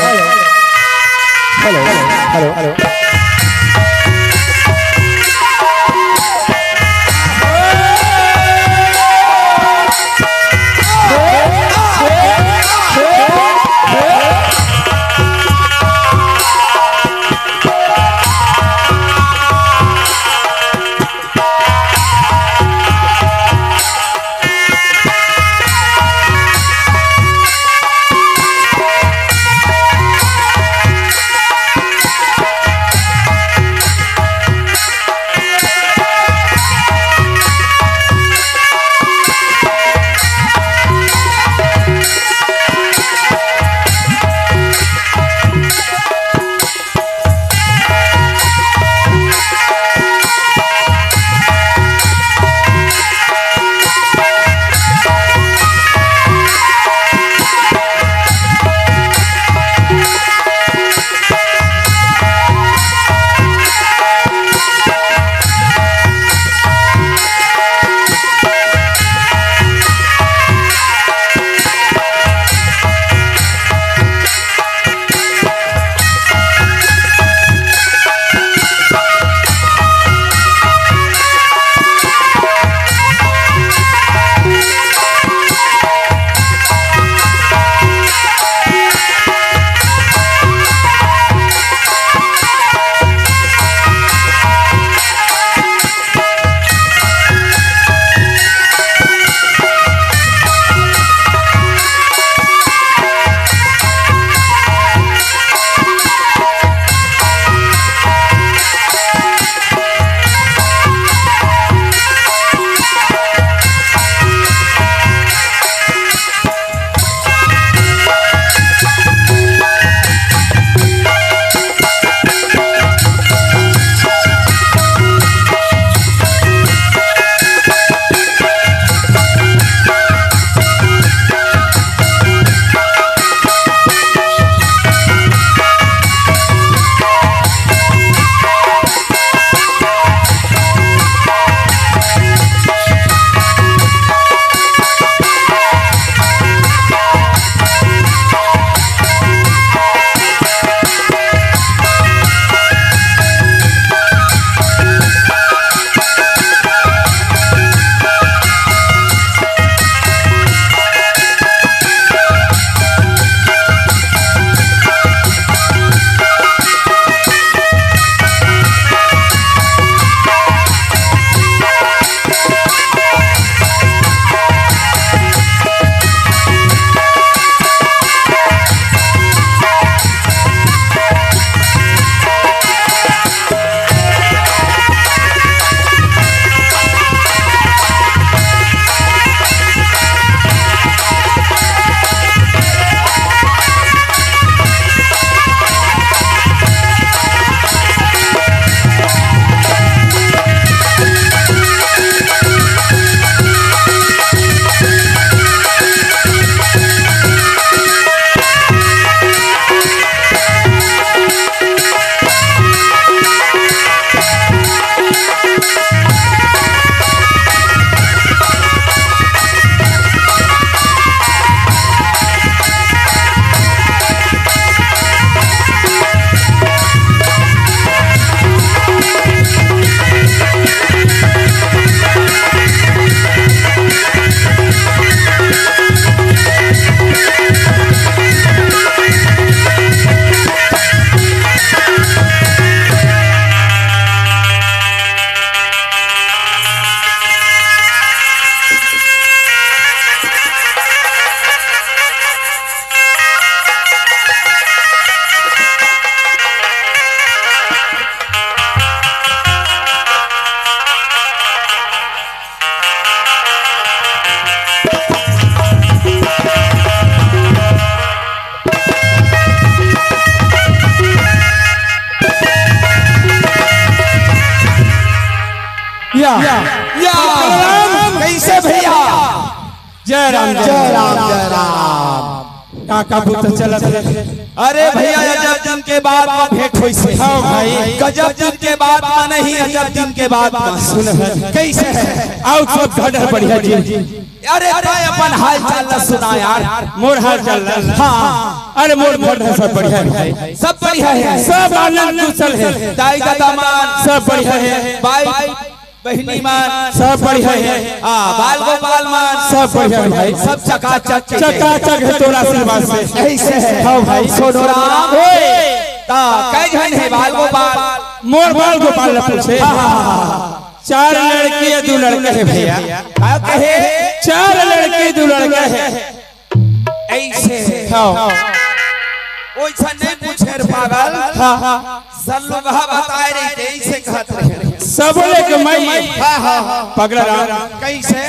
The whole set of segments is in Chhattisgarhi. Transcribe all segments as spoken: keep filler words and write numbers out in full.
Hello, hello, hello. या, या, कैसे भैया? जय राम, जय राम, जय राम। का, का बुत चलत हे? अरे भैया, गजब दिन के बाद म भेंट होइस हे। हाँ भाई। गजब दिन के बाद म नहीं, नहीं, अजब दिन के बाद। सुन, कैसे है? अउ सब घर बढ़िया जी। अरे, तैं अपन हाल चाल ला सुना यार। मोर हाल चाल ला? हाँ। अरे, मोर घर सब बढ़िया हे भाई। सब बढ़िया हे। सब आनंद कुशल हे। दाई ददा मन? सब बढ़िया हे। बाई बहिनी मन? सब बढ़िया हे। हाँ, बाल गोपाल मन? सब बढ़िया हे भाई। सब चकाचक हे। चकाचक हे तोर आशीर्वाद से। ऐसे हे। हाँ भाई। सोनू राम। ओए। त कै झन हे बाल गोपाल? मोर बाल गोपाल ला पूछे। हाँ, हाँ, हाँ, हाँ। चार लड़की हे, दू लड़का हे भैया। का कहे? चार लड़की, दू लड़का हे। ऐसे। हाँ। ओइसन नहीं पूछे रे पागल। हाँ, हाँ। सब लोग हा बताए रहिथे, ऐसे कहत रहे। सब लोग के माई। हाँ, हाँ, हाँ। पगला राम। कैसे?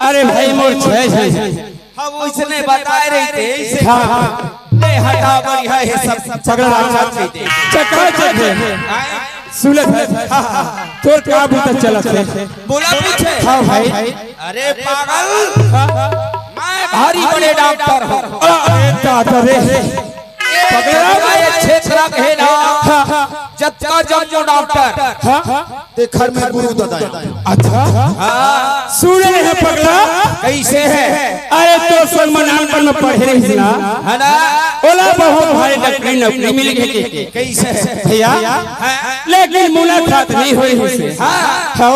अरे भाई, मोर छह झन। हम ओइसने बताए रहिथे, ऐसे। हाँ, हाँ। ले हटा, बढ़िया हे सब। पगला राम। चकाचक हे। आए? सुलत हे। हाँ, हाँ। तोर का बूता चलत हे? बोला पूछे। हाँ भाई। अरे पागल, मैं भारी बड़े डॉक्टर हूँ। अरे दादा रे। पगला। ये क्षेत्र के ना, हाँ, हाँ। जतका जम्मो डॉक्टर, हाँ, हाँ। तेखर में गुरु ददा हे। अच्छा। हाँ। सुने हे पगला। कैसे हे? अरे तोर संग म नानपन में पढ़े रहिस ना। हे ना? ओला बहुत भारी डॉक्टरी नौकरी मिल गे। कैसे हे? भैया, हाँ। लेकिन मुलाकात नहीं होइस। हाँ। हाँ।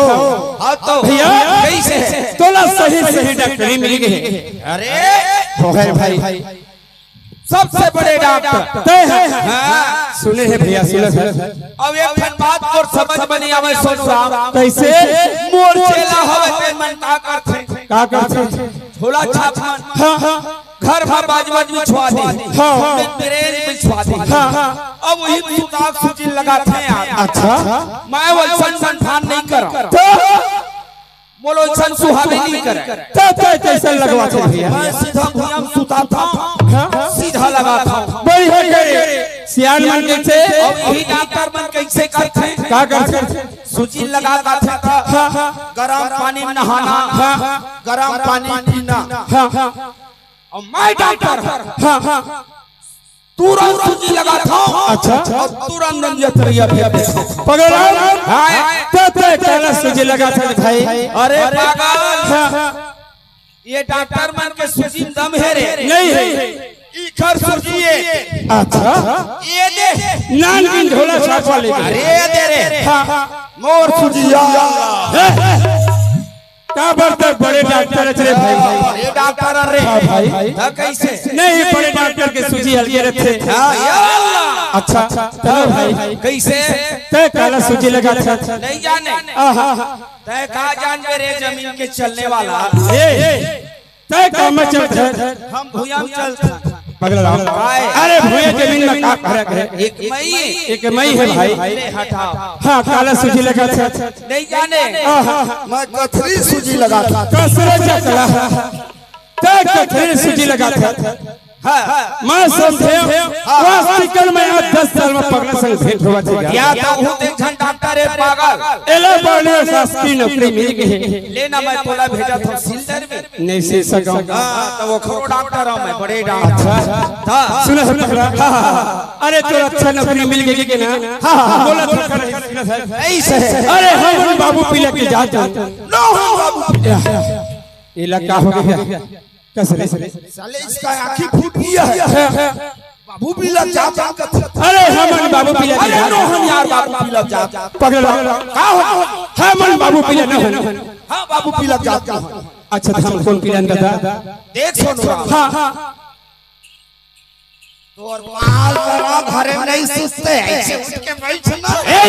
हाँ तो भैया, कैसे हे? तोला सही सही डॉक्टरी मिल गे। अरे। हो हे भाई। सबसे बड़े डॉक्टर। तैं हे। हाँ। सुने हे भैया, सुने हे। अब एक ठन बात मोर समझ में नहीं आवे, सोनू राम। कैसे? मोर चेला हवे, तेन मन का करथे? का करथे? झोला छाप मन। हाँ, हाँ। घर में बाजवत बिछवा दे। हाँ। ब्रेंच बिछवा दे। हाँ, हाँ। अब वही सुता सुजी लगाथे यार। अच्छा। मैं वैसन संठान नहीं करँव। तो? मोला ओइसन सुहावे नहीं करे। त तैं कइसन लगवाथस भैया? मैं सीधा भुइयां म सुताथंव, हाँ? सीधा लगाथंव। बढ़िया करे। सियान मन कइसे? अउ इही डॉक्टर मन कइसे करथे? का करथे? सुजी लगा के आथे त हाँ, हाँ। गरम पानी म नहाना, हाँ, हाँ। गरम पानी पीना। हाँ, हाँ। अउ मैं डॉक्टर हंव। हाँ, हाँ। तुरंत सुजी लगाथंव। अच्छा। अउ तुरंत नंदिया तरइया फेर देथंव। पगला राम। हाँ। त तैं काला सुजी लगाथस भाई? अरे पागल। हाँ। ये डॉक्टर मन के सुजी म दम हे रे। नहीं हे। इखर सुजी हे। अच्छा। ये दे। नानकिन झोला छाप वाले के। अरे ये दे रे। हाँ। मोर सुजी या। हे। काबर तैं बड़े डॉक्टर हस रे भाई। बड़े डॉक्टर हस रे। हाँ भाई। त कइसे? नहीं, बड़े डॉक्टर के सुजी अलगे रथे। हाँ, या अल्लाह। अच्छा, चलो भाई। कइसे? तैं काला सुजी लगाथस? नहीं जाने। आहा। तैं का जानबे रे जमीन के चलने वाला? ए, तैं का म चलथस? हम भुइयां म चलथन। पगला राम। काय? अरे भुइयां जमीन म का फरक हे? एक मई। एक मई हे भाई। ले हटाव। हाँ, काला सुजी लगाथस। नहीं जाने। आहा। मैं कथरी सुजी लगाथंव। कसरे चकला। तैं कथरी सुजी लगाथस। हाँ। मैं समझेंव, हाँ। वास्तविकल में आज दस साल म पगला संग भेंट होवत हे। या त उहू दे एक झन डॉक्टर हे पागल। एला बड़े शासकीय नौकरी मिल गे हे। ले ना, मैं तोला भेजथंव सिलचर में। नहीं सीख सकंव। हाँ, त ओखरो डॉक्टर हंव मैं, बड़े डॉक्टर। अच्छा। हाँ। सुन हे पगला। हाँ, हाँ, हाँ। अरे, तोर अच्छा नौकरी मिल गे के ना? हाँ, हाँ, हाँ। बोला तो कर। अइसे। अरे, हमन बाबू पीला के जात हन। नो, हम बाबू पीला। एला का हो गे? कसरे। साले, इसका आँखी फूट गया है। बाबू पीला जात हन कथे। अरे, हमन बाबू पीला के अरे, जात नो, हन। हम यार बाबू पीला जात। पगला। का हो? हमन बाबू पीला नोहन। हाँ, बाबू पीला जात हन। अच्छा, त हम कोन पीला हन दादा? देख सोनू राम। हाँ, हाँ। तोर बाल करा घरे में नहीं सुस्ते, अइसे उठ के बैठ ना। ए!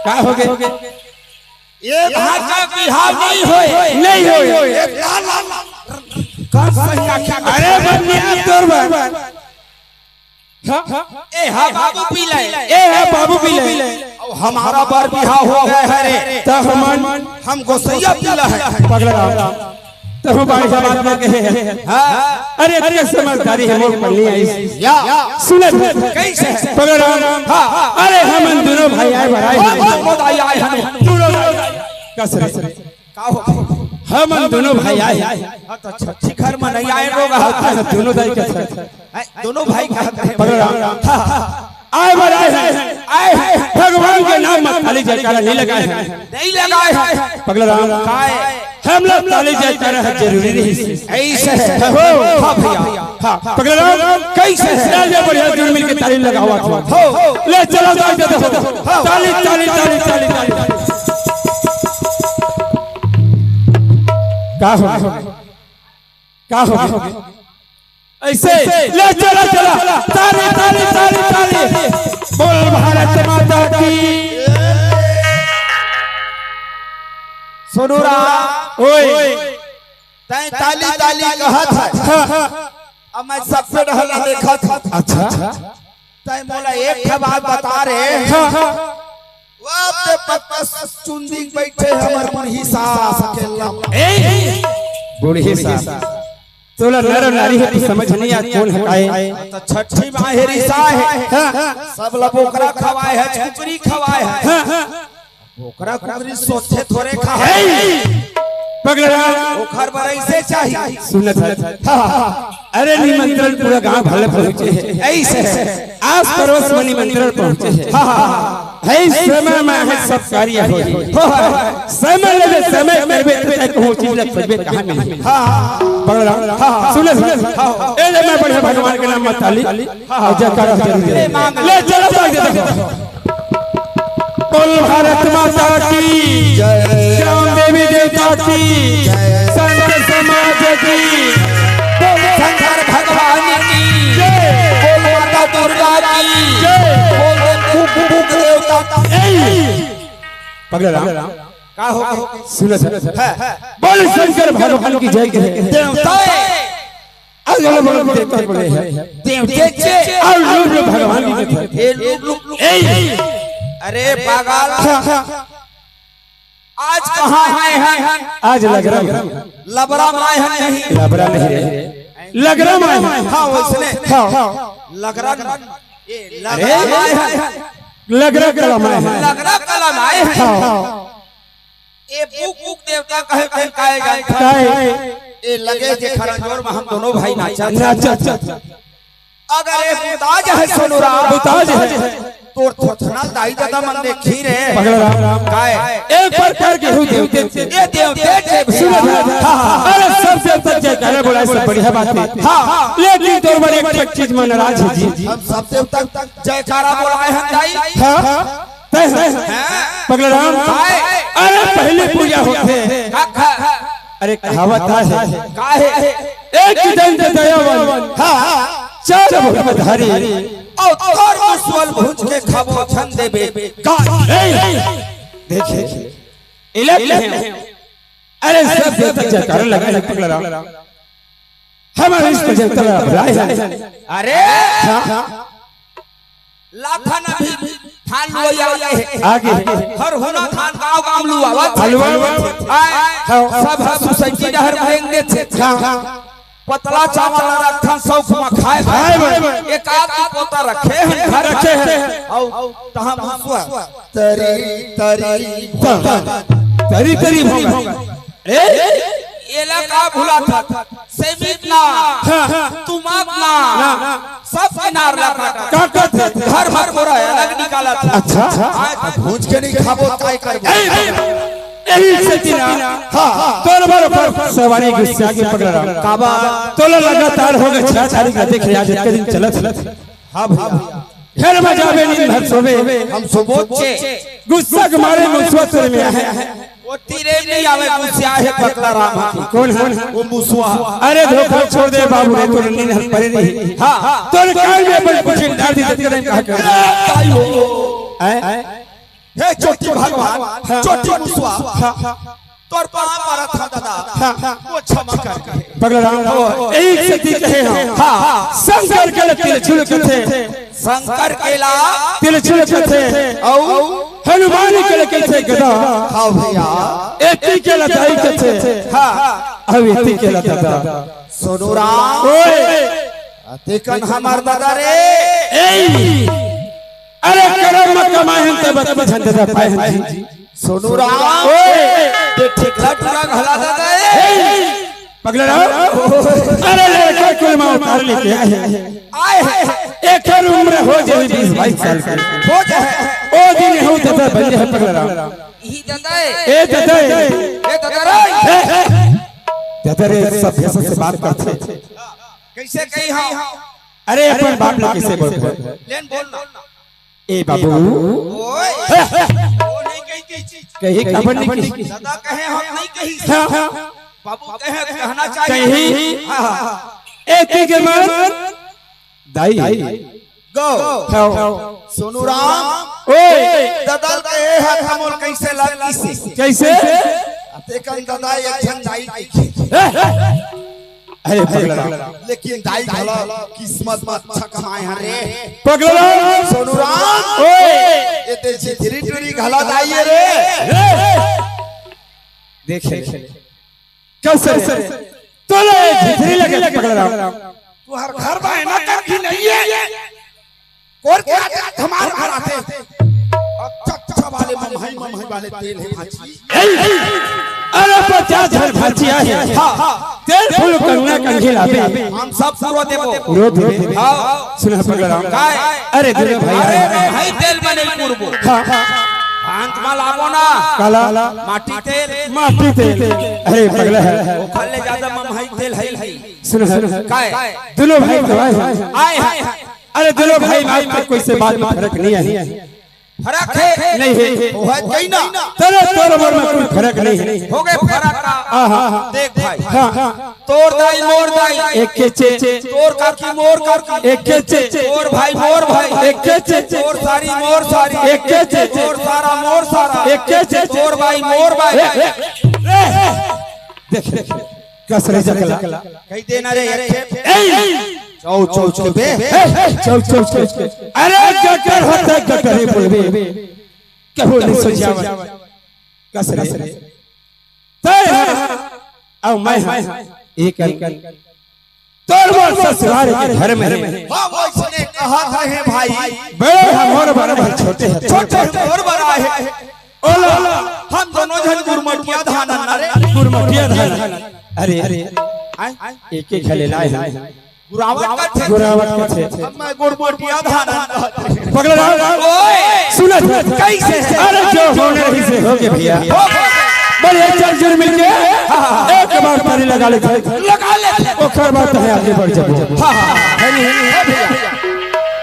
का हो गे? ये भाषा बिहाव नहीं होय। नहीं होय। ये लाल, लाल, लाल। कौन सही आँखी में अरे बनिया तोर बा। हाँ? ए हा बाबू पीला। ए हा बाबू पीला। अब हमारा बर बिहाव हो गया है रे। त हमन हम गोसैया पीला है। पगला राम। तहूँ बड़े बात ना कहे हे। हाँ। अरे, अरे, समझदारी हे, मोर पल्ली आइस। या। सुनत हे। कइसे? पगला राम। हाँ। अरे, हमन दूनों भाई आय बर आय हन। हाँ, हाँ, हाँ, आय हन। दूनों भाई। कसरे। का हो? हमन दूनों भाई आय हन। हाँ, त छट्ठी घर म नहीं आय लोग। हाँ, त दूनों दाई के साथ। हैं, दूनों भाई का पगला राम। हाँ, हाँ। आय बर आय हन। भगवान के नाम म ताली जयकारा नहीं लगाए हैं। नहीं लगाए हैं। पगला राम, काय? हमला ताली जयकारा ह जरूरी रहिस। ऐसे है। हो। हाँ भैया। हाँ, पगला राम, कैसे है? ले, ले, बढ़िया जुड़ मिल के ताली लगावा था। हो। ले, चला, ताली, ताली, ताली, ताली। का हो? का हो? ऐसे ले, चला, चला। ताली, ताली, ताली, ताली। बोल भारत माता की। सुनो राम। ओए। तैं ताली, ताली कहत है। हाँ, हाँ। अब मैं सबसे डहला देखत है। अच्छा। तैं मोला एक ठे बात बता रे। हाँ, हाँ। वाह, ते पक्का चुंदी बैठे हमर मुरही सास अकेला। ए, बूढ़ी सास। तोला नर नारी हे, तू समझ नहीं आ कौन हकाए। तो छठी माहेरी सास है। हाँ। सब ला बोकरा खवाए है, कुकरी खवाए है। हाँ। बोकरा कुकरी सोचे थोरे खा है। ए, पगला। ओखर बर ऐसे चाहिए। सुनत है। हाँ, हाँ, हाँ। अरे निमंत्रण पूरा गांव भर ले पहुंचे है। ऐसे है। आस पड़ोस में निमंत्रण पहुंचे है। हाँ, हाँ, हाँ। है समय में है सब कार्य हो। हो, हो। समय लगे समय करबे तो तय कहूँ चीज लग सकबे कहाँ मिली। हाँ, हाँ। पगला। हाँ, हाँ। सुने, सुने। हाँ, हाँ। ए ले मैं बढ़िया भगवान के नाम म ताली। हाँ, हाँ। जयकारा जरूरी है। ए, मांग ले। ले चलो ताली देखो। बोल भारत माता की जय। ग्राम देवी देवता की जय। संत समाज की बोल शंकर भगवान की जय। बोल माता दुर्गा की जय। बोल बुक, बुक देवता की। ए, पगला राम। का हो? सुनो सर। हाँ। बोल शंकर भगवान की जय। देवता। अगल बगल देवता बोले हैं। देवते के। और लोग लोग भगवान की कथा। ए, लोग, लोग, लोग। ए। अरे पागल। हाँ, हाँ। आज कहाँ आए हैं? आज लगरम। लबरा में आए हैं नहीं? लबरा नहीं रे। लगरम आए हैं। हाँ, वैसने। हाँ। लगरा, ए, अरे। लगरा में आए हैं। लगरा कला में आए हैं। लगरा कला में आए हैं। हाँ। ए बुक बुक देवता कहे कहे काहे जाए था? काहे? ए लगे जे खरा जोर में हम दोनों भाई नाचा। नाचा। अगर ए मुताज है सोनू राम। मुताज है। तोर थोथना दाई दादा मन देखी रे। पगला राम। काय? एक बार करके हूँ देवते। ए देवते जे भी सुनो ना। हाँ, हाँ। अरे सब देवता जयकारा बोलाए, सब बढ़िया बात है। हाँ। लेकिन तोर बर एक ठक चीज में नाराज है जी। हम सब देवता जयकारा बोलाए हैं दाई। हाँ। तय है। हाँ। पगला राम। काय? अरे पहली पूजा होथे। का, का? अरे कहावत है। का है? एक दंत दयावान। हाँ। चार भुजा धारी। और धर्म स्वल भुज के खाबो छन देबे। का? ए, देखे। इलत है। अरे सब देवता जयकारा लगा, लगा पगला राम। हमारे इस पर जयकारा बुलाए हैं। अरे। हाँ। लाथन अभी धान लुवई आगे हे। आगे हे। हर होना धान गाँव गाँव लुवावत हे। हलवा। आय, हाँ। सब ह सोसाइटी डहर फेंक देथे। हाँ। पतला चावल ला रखथन, शौक म खाए बर। खाए बर। एक आध पोता रखे हे घर। रखे हे। अउ तहाँ मुसवा। तरी, तरी, भोंगा। तरी, तरी, भोंगा। ए? एला का भुलाथस? सेमित ना, हाँ, हाँ। तुमाक ना, ना। सब किनार ला काटत। काटत हे। घर म कोरा अलग निकालत। अच्छा। आय, अब भूंज के नहीं खाबो, काय करबो? ए, ए, यही सेती ना। हाँ, हाँ। तोर बर पर सवारी गुस्सा के पकड़ा। काबर? तोला लगातार हो गए छह तारीख राते के आज एक दिन चलत। हाँ भैया। घर में जाबे, नींद भर सोबे। हम सोबो चे। गुस्सा के मारे मुसवा तोर में आहे। वो तीरे नहीं आवे, गुस्सा हे पतला राम हा। कौन हे? वो मुसवा। अरे धोखा छोड़ दे बाबू रे, तोर नींद हर परे नहीं। हाँ, हाँ। तोर कान में अपन कुछ डाल दी, तेरे कहा कर। अरे ताई हो। हैं? हे चोटी भगवान, हाँ। चोटी मुसवा। हाँ। तोर पाँव परत हँव दादा, हाँ। वो क्षमा कर दे। पगला राम, ओ। एक सेती कहे हँव। हाँ, हाँ। शंकर के ला तिरछुल कथे। शंकर के ला तिरछुल कथे। अउ? हनुमान के ला कथे गदा। हाँ भैया। एती के ला दाई कथे। हाँ। अउ एती के ला ददा। सोनू राम। ओए। तेकन हमर ददा रे। ए। अरे करम म कमाए हन तब अतनी झन ददा पाए हन जी। सोनू राम। ओए। ते ठेकला टूरा घला ददा ए। ए, पगला राम। अरे लड़का कुल में उतार लेके आए हैं। आए हैं। एकर उम्र हो जाही बीस बाईस साल के। हो जाही। ओ दिन हो ददा बन जाही पगला राम। इही ददा ए। ए ददा ए। ए ददा रे। ए, ए, ददा रे, सब भैंसा से बात करथे। कइसे कही हम? अरे, अपन बाप ला कइसे बोलथे? लेन बोल ना। ए बाबू। ओए। वो नहीं कही थी। कही काबर नहीं कही? ददा कहे हम नहीं कही। हाँ, हाँ। बाबू कहे कहना चाहिए। कही। हाँ, हाँ। ए, के के मन? दाई। गो। हाँ। सोनू राम। ओए। ददा कहे हा हमोल कइसे लग किसी। कइसे? तेकन ददा एक झन दाई कही। अरे पगला राम। लेकिन दाई घला किस्मत म अच्छा कमाए हन रे। पगला राम। सोनू राम। ओए। ए दे झिझरी टुरी घला दाई हे रे। देख, देख। कइसे रे? तोला ए झिझरी लगे पगला राम। तुहर घर बाय ना कर भी नहीं है। कोर के आते धमाल भराते। अच्छा, अच्छा वाले ममहई, ममहई वाले तेल हे भांची। ए, अरे पचास झन भांची आहे। हाँ, हाँ। तेल फूल कंगना कंघी लाबे। हम सब पूरा देबो। पूरा देबे। हाँ। सुना पगला राम। काय? अरे दुनो भाई अरे आहे। मैं भाई तेल बने पूरबो। हाँ। भांत मा लाबो ना। काला। माटी तेल। माटी तेल। अरे पगला हे। ओखर ले जादा ममहई तेल हे ही। सुना। काय? दुनो भाई गवाए हे। आए हे। अरे दुनो भाई बाप के कोई से बात में फरक नहीं हे। फरक हे? नहीं हे। वो हे कहीं ना। तेरे तोर मोर में कोई फरक नहीं हे। हो गए फरक का। हाँ, हाँ, हाँ। देख भाई। हाँ, हाँ। तोर दाई मोर दाई। एक के चे। तोर काकी मोर काकी। एक के चे। तोर भाई मोर भाई। एक के चे। तोर सारी मोर सारी। एक के चे। तोर सारा मोर सारा। एक के चे। तोर भाई मोर भाई। ए, ए, ए, देख, देख। कसरे जकला। कही देना रे, एक खेप। ए! चौ, चौ, चौ के बे। ए, ए, चौ, चौ, चौ के। अरे, गटर होता है, गटर ही बोलबे। कहो नहीं सोचिया। कसरे। तय है। अब मैं हाँ। एक, एक। तोर मोर ससुराल के घर में है। हाँ, वो इसने कहा था, हे भाई। बड़े हमर बड़े भाई छोटे हैं। छोटे हैं, मोर बड़ा है। ओला, हम दोनों झन गुरमटिया धान ना रे। गुरमटिया धान। अरे, आय? एक एक घले लाए हैं। गुरावत कथे। गुरावत कथे। हम मैं गुरमटिया धान ना। पगला राम। ओए। सुना, सुना। कैसे? अरे, जो होने रही से हो गए भैया। हो गए। बढ़िया, चल जुल मिल के हाँ, हाँ। एक बार ताली लगा लेते हैं। लगा लेते हैं। ओकर बाद तो है आगे बढ़ जाओ। हाँ, हाँ। है नहीं, है नहीं, है भैया।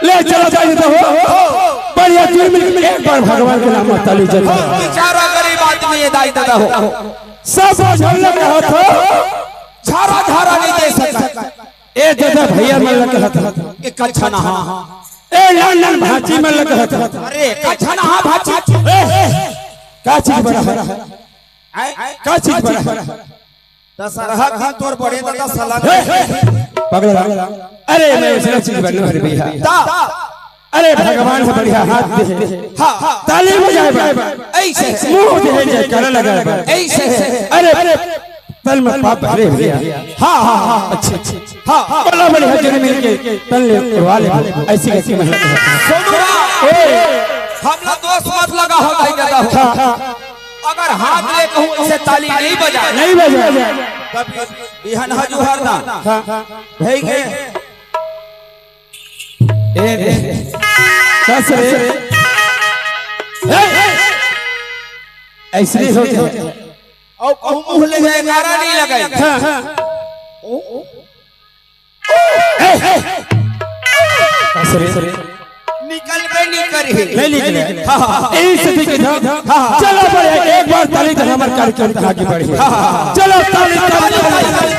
ले चलो, जाइए तो हो। हो। बढ़िया, जुल मिल के एक बार भगवान के नाम में ताली जल। हो, बेचारा गरीब आदमी है, दाई दादा हो। सब बोझल लगा था। झारा झारा नहीं दे सका। ए दादा भैया मन लगा था। एक अच्छा ना। ए लाल लाल भाची मन लगा था। अरे, अच्छा ना भाची। ए, का चीज बड़ा है? आय? का चीज बड़ा है? दशहरा के दिन तोर बड़े दादा सलाम। हे, हे, पगला। अरे, मैं ऐसा चीज बनने वाली भी है। ता। अरे, भगवान से बढ़िया हाथ दे। हाँ, हाँ। ताली बजाए बा। ऐसे। मुंह दे जय कर लगा बा। ऐसे। अरे, अरे, तन में पाप भरे हुए हैं। हाँ, हाँ, हाँ। अच्छा, अच्छा। हाँ, हाँ। बोला बड़े हजर मिल के तन ले वाले ऐसी कैसी महल। सोनू राम। ओए। हम लोग दोस्त मत लगा हो भाई दादा हो। हाँ, हाँ। अगर हाथ ले कहूँ इसे ताली नहीं बजा। नहीं बजा। तब बिहन हजू हर ना। हाँ, हाँ। भाई के। ए रे। कस रे। ए, ए। ऐसे नहीं हो जाए। और कहूँ मुँह ले जाए, नारा नहीं लगाए। हाँ, हाँ। ओ, ओ। ए, ए। कस रे। निकल के निकल ही। नहीं निकले। हाँ, हाँ, हाँ। यही से भी किया। हाँ, हाँ। चलो बढ़िया, एक बार ताली तो हमारे कार्यक्रम का आगे बढ़िए। हाँ, हाँ, हाँ। चलो ताली, ताली, ताली।